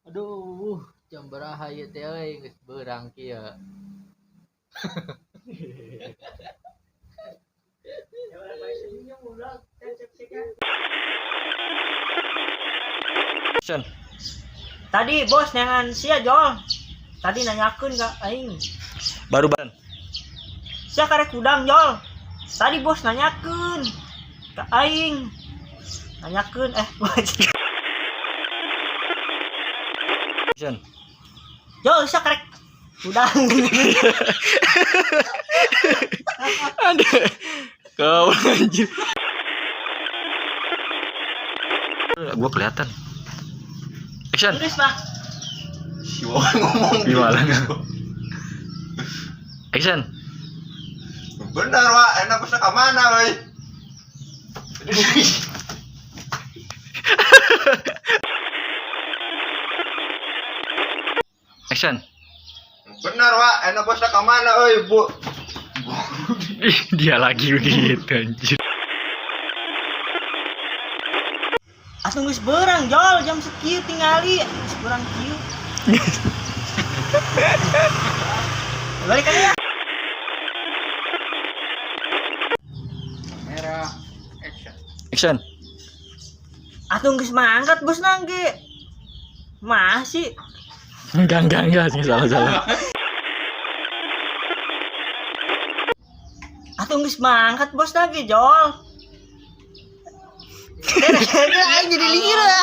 Aduh, jam baraha ieu teh euy geus beurang kieu. Action. Tadi bos neangan sia Jol. Tadi nanyakeun ka aing. Baru ban. Sia karek hudang Jol. Tadi bos nanyakeun ka aing. Nanyakeun Action. Jol sia karek hudang. Aduh. Kau anjir. Gua kelihatan. Action. Terus Pak. Si Wawan ngomong Gimana? Action. Bener, Wak. Enak bosnya ke mana, woi? Action. Bener, Wak. Enak bosnya ke mana, oi, Bu? Ih, dia lagi begitu anjir. Atuh geus beurang Jol jam sekieu tingali. Geus beurang kieu. Balik kan ya. Kamera action. Action. Atuh geus mangkat bos nangge. Masih Enggak, salah salah. Atuh geus mangkat bos nangge Jol. Aing jadi lira.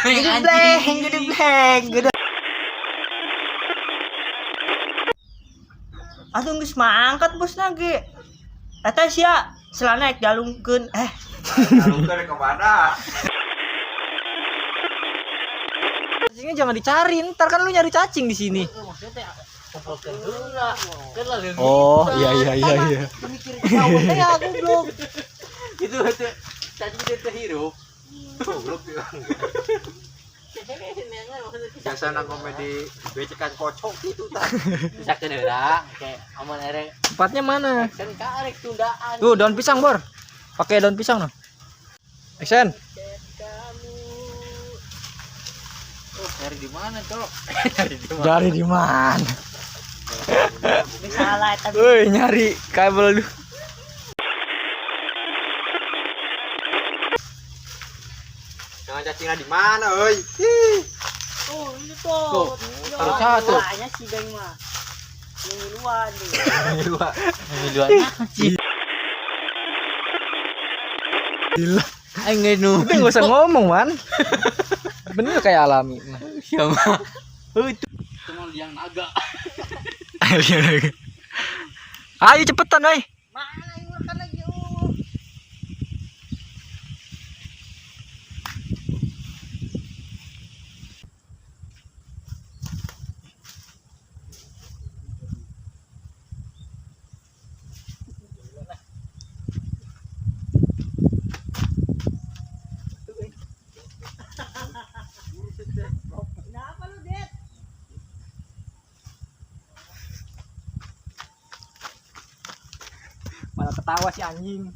Jadi blank, jadi blank. Atuh geus mangkat bos nangge. Eta sia celana ek jalungkeun Jalungkeun ke mana? Cacingnya jangan dicari, ntar kan lu nyari cacing di sini. Maksudnya teh kumpulkeun heula. Kan lah leungit. Oh, iya. Mikir jauh teh ya goblok. Itu teh cacing teh teh hirup. Goblok ya. Biasa nang komedi becekan kocok gitu tah. Bisa keun heula, kayak amun erek Tempatnya mana? action ka arek tundaan. Tuh, daun pisang, Bor. Pakai daun pisang noh. Action. Oh, nyari di mana, Cok? Nyari di mana? Dari di mana? Salah eta. Woi, nyari kabel lu. Jangan cacingnya di mana, oi? Oh, ini tuh. Tuh, harus satu. Banyak sih beng mah. Ngiluan deh. Ngiluan. Gila. Aing nu. Udah nggak usah ngomong, Man. Bener kayak alami. Siapa? Oh, itu. Cuma liang naga. Ayo cepetan, woi. Mana yang makan lagi? Oh. Kenapa lu, Det? Malah ketawa si anjing.